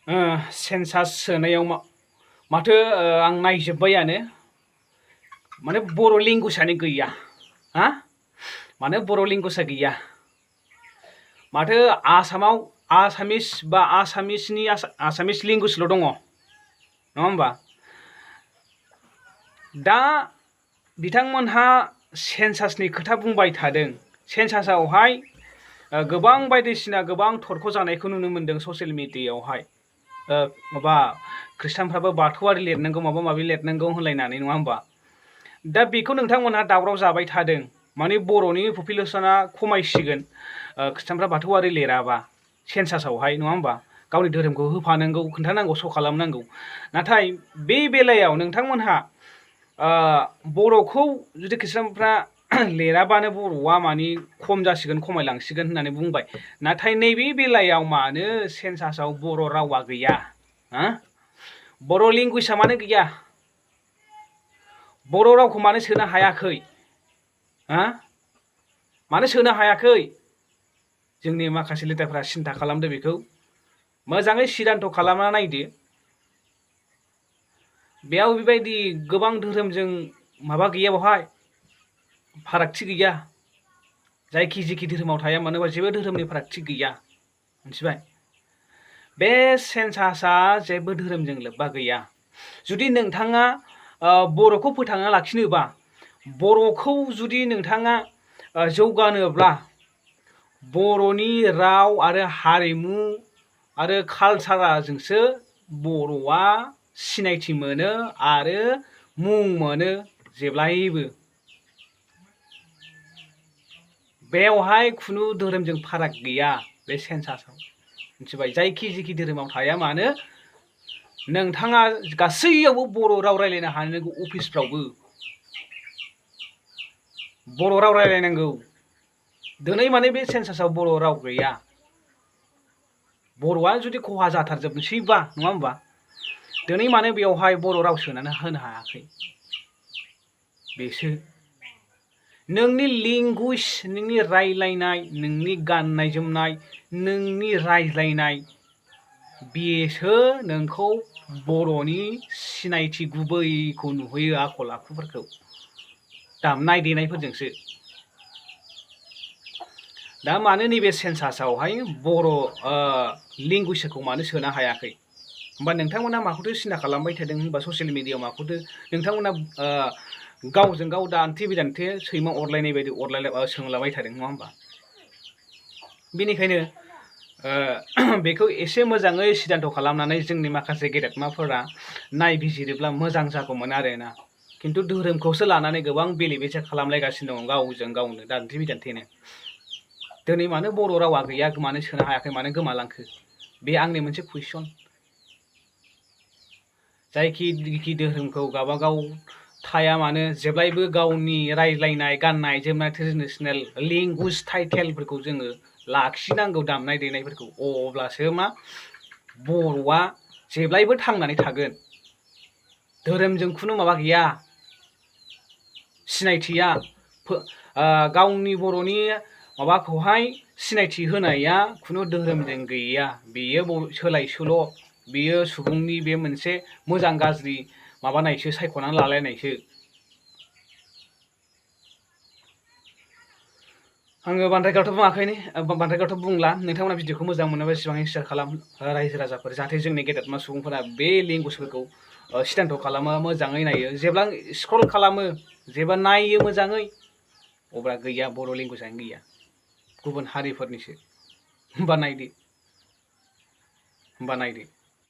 सेन्सास सोनायाव माथो आं नायजोब्बायानो माने बर' लेंगुवेजआनो गैया हा माने बर' लेंगुवेजआ गैया माथो आसामाव आसामिस बा आसामिस लेंगुवेजल' दङ नङा होमबा दा बिथांमोनहा सेन्सासनि खोथा बुंबाय थादों सेन्सासावहाय गोबां बायदिसिना गोबां थरख' जानायखौ नुनो मोनदों ससियेल मिडियायावहाय माबा खृष्टानफ्राबो बाथौआरि लिरनांगौ माबा माबि लिरनांगौ होनलायनानै नङा होमबा दा बेखौ नोंथांमोनहा दावराव जाबाय थादों माने बर'नि पपुलेसना खमायसिगोन खृष्टानफ्रा बाथौआरि लिराबा सेन्सासावहाय नङा होमबा गावनि धोरोमखौ होफानांगौ खोन्थानांगौ श' खालामनांगौ नाथाय बे बेलायाव नोंथांमोनहा बर'खौ जुदि खृष्टानफ्रा लिराबानो बर'आ माने खम जासिगोन खमायलांसिगोन होननानै बुंबाय नाथाय नैबे बेलायाव मानो सेन्सासाव बर' रावा गैया बर' लेंगुवेजआ मानो गैया बर' रावखौ मानो सोनो हायाखै मानो सोनो हायाखै जोंनि माखासे लिडारफ्रा सिन्था खालामदो बेखौ मोजाङै सिदान्थ' खालामना नायदो बेयाव बेबायदि गोबां धोरोमजों माबा गैया बेवहाय फारागथि गैया जायखि जिखि धोरोमाव थाया मानो जेबो धोरोमनि फारागथि गैया मिथिबाय बे सेन्सासआ जेबो धोरोमजों लोब्बा गैया जुदि नोंथाङा बर'खौ फोथांना लाखिनोबा बर'खौ जुदि नोंथाङा जौगानोब्ला बर'नि राव आरो हारिमु आरो कालसारजोंसो बर'आ सिनायथि मोनो आरो मुं मोनो जेब्लायबो बेवहाय खुनु धोरोमजों फाराग गैया बे सेन्सासाव मिथिबाय जायखि जिखि धोरोमाव थाया मानो नोंथाङा गासैयावबो बर' राव रायलायनो हानांगौ अफिसफ्रावबो बर' राव रायलायनांगौ दिनै माने बे सेन्सासाव बर' राव गैया बर'आ जुदि खहा जाथारजोबनोसैबा नङा होमबा दिनै माने बेवहाय बर' राव सोनानै होनो हायाखै बेसो नोंनि लेंगुवेज नोंनि रायलायनाय नोंनि गाननाय जोमनाय नोंनि रायज्लायनाय बेसो नोंखौ बर'नि सिनायथि गुबैखौ नुहैयो आखल आखुफोरखौ दामनाय देनायफोरजोंसो दा मानो नैबे सेन्सासावहाय बर' लेंगुवेजखौ मानो सोनो हायाखै होमबा नोंथांमोना माखौथो सिन्था खालामबाय थादों होनबा ससियेल मिडियायाव माखौथो नोंथांमोना गावजों गाव दान्थे बिदान्थे सैमा अरलायनाय बायदि सोंलाबाय थादों नङा होमबा बेनिखायनो बेखौ एसे मोजाङै सिदान्थ' खालामनानै जोंनि माखासे गेदेरमाफोरा नायबिजिरोब्ला मोजां जागौमोन आरोना खिन्थु धोरोमखौसो लानानै गोबां बेले बेजे खालामलायगासिनो दं गावजों गावनो दान्थे बिदान्थेनो दिनै मानो बर' रावा गैया मानो सोनो हायाखै मानो गोमालांखो बे आंनि मोनसे कुइसन जायखि धोरोमखौ गावबागाव थाया मानो जेब्लायबो गावनि रायज्लायनाय गाननाय जोमनाय ट्रेडिसनेल लेंगुवेज टाइटेलफोरखौ जोङो लाखिनांगौ दामनाय देनायफोरखौ अब्लासो मा बर'आ जेब्लायबो थांनानै थागोन धोरोमजों खुनु माबा गैया सिनायथिया गावनि बर'नि माबाखौहाय सिनायथि होनाया खुनु धोरोमजों गैया बेयो सोलाय सोल' बेयो सुबुंनि बे मोनसे मोजां गाज्रि माबानायसो सायख'नानै लालायनायसो आङो बांद्रायखौथ' बुंला नोंथांमोना भिडिअखौ मोजां मोनोबा एसेबां शेयार खालाम रायजो राजाफोर जाहाथे जोंनि गेदेरमा सुबुंफोरा बे लेंगुवेजफोरखौ सिदान्थ' खालामो मोजाङै नायो जेब्ला स्क्रल खालामो जेब्ला नायो मोजाङै अब्ला गैया बर' लेंगुवेजआनो गैया गुबुन हारिफोरनिसो होमबा नायदो